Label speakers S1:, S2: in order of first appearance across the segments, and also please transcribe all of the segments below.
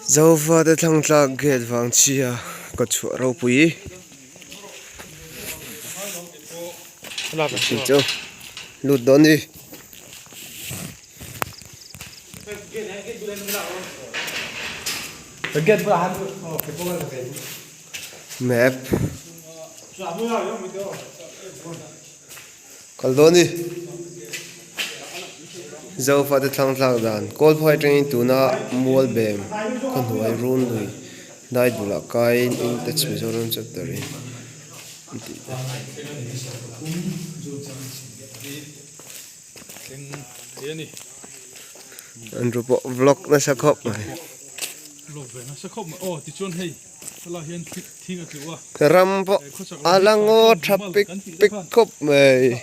S1: Zofate thlangtlak gate vang chhia ka chhuah ropui tih chu lut dawn ni. Map kal dawn ni. Zofate thlangtlak dan Kawlphai atangin tuna Mualbem khawhnuai Runlui dai bulah kaiin Intech Mizoram chapter in an tih te. An ru pawh vlog nasa khawp mai. Ram pawh a la ngaw tha pik pik khawp mai.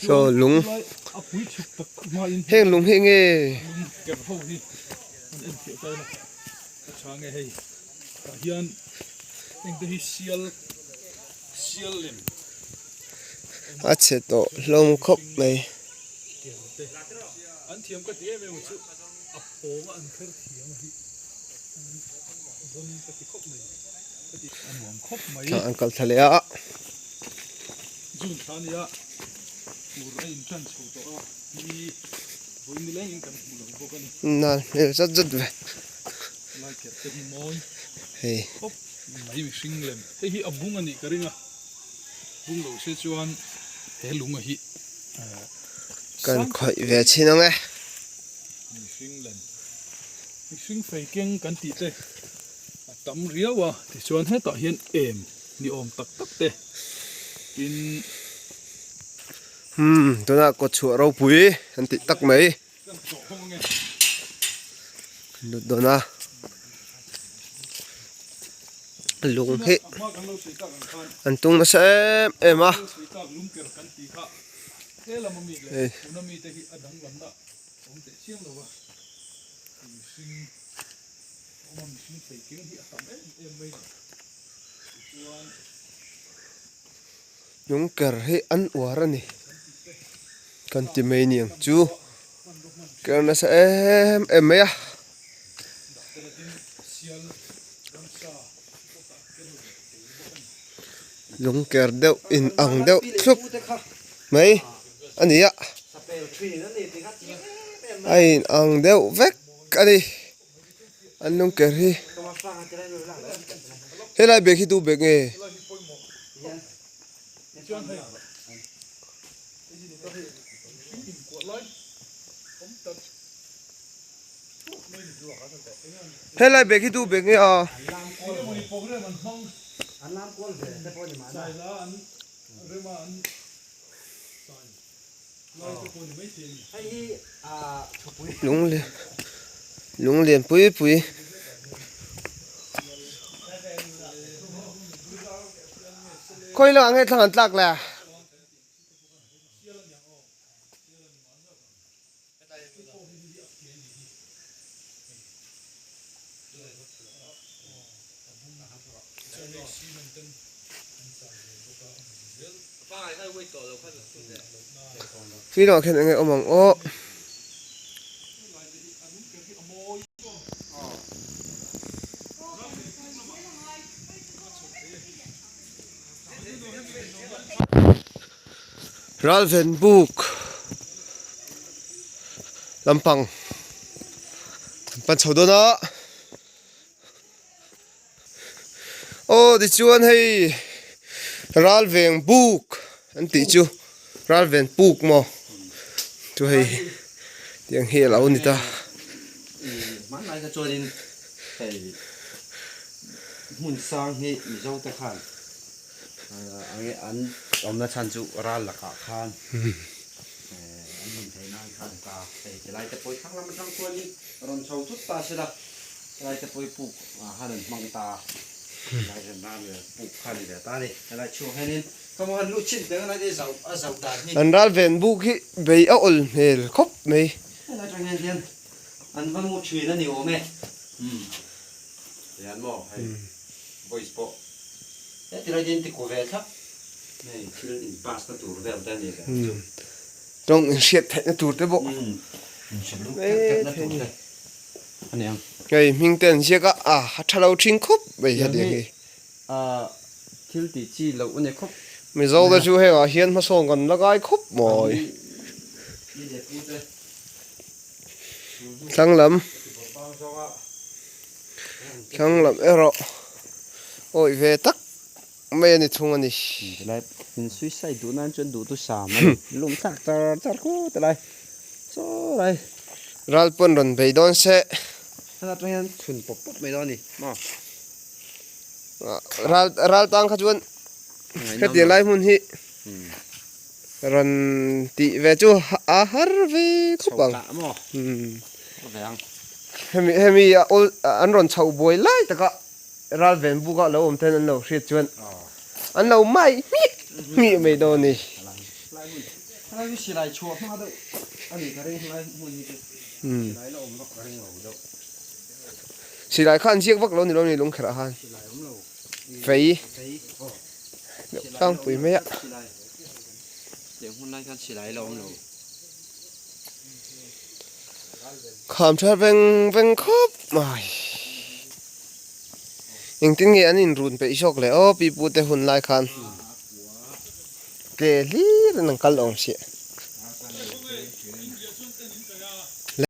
S1: Saw lung heng lung hi enge a chhe tawh hlawm khawp mai. Thla an kal thla leh a. Nal hmel zat zat ve. Hei. Kan khawih ve chhin ang e.
S2: Mihring fei keng kan tih te a tam riau a, tichuan hetah hian em ni awm tak tak te tin.
S1: Umm tunah kawtchhuah ropui an tih tak mai. Lut dawn a lung hi an tung nasa em em a. Hei. Lungker hi an uar a ni kan ti mai ni ang chu ker nasa em em mai a. Lungker deuh in ang deuh thlup mai a ni a a in ang deuh vek a ni an lungker hi helai bag hi tu bag nge? Helai bag hi tu bag nge a? Lung lian pui pui. Khawi lamah nge thlang an tlak le? Tui lamah khian eng nge awm ang aw. Ralven buk lampang an pan chho dawn a aw tichuan hei ralveng buk an tih chu ralven puk maw chu hei tiang hi a lo ni ta.
S3: Hmun sang hi Mizo te khan Ange an awmna chhan chu ral lakah khan an hmun theih nan khan ta hei tilai te pawh thlang lam atang chuanin rawn chho thut ta sela tilai te pawh puk ah khan an hmang ta tilai hian ral leh puk kha a ni ve ta a ni helai chhung hianin ka hmu han luh chin teh ang a zau a zau dan hi.
S1: An ral ven buk hi bei a awl hmel khawp mai.
S3: Helai atang hian hian an va mu thin a ni awm e. Tihian maw hei voice pawh he tilai te hian ti ku ve thlap. Hei thil in pass na tur vel te a ni ve ang chu.
S1: Tawng in hriat theih na tur te pawh.
S3: In hriat lut keuh keuh na tur te a ni ang.
S1: Hei hming te an ziak a, a tha lo thin khawp mai hetiang hi.
S3: Thil tih chi loh a ni khawp.
S1: Mizo te chu hengah hian hmasawn kan la ngai khawp mawi. Thlang lam thlang lam erawh awih ve tak mai a ni thung a ni.
S3: Tilai in suicide duh nan chuan duh tu sam a ni. Lum thlak char char khawp tilai saw lai.
S1: Ral pawn rawn bei dawn se.
S3: Heta tang hian chhun pawp pawp mai dawn a ni maw.
S1: Ral ral tang kha chuan hetiang lai hmun hi rawn tih ve chu a har ve khawp ang. Hemi hemi a awl an rawn chhoh buai lai taka ral ven buka lo awm ten an lo hriat chuan an lo mai hmiah hmiah mai dawn a ni. Silai kha an ziak vak lo ni lo ni lungkherh ah khan fei deuh tlangpui mai a. Kham tha veng veng khawp mai. Engtin nge an inrun peih zawk le aw pi pu te hun lai khan ke hlir in an kal awm siah.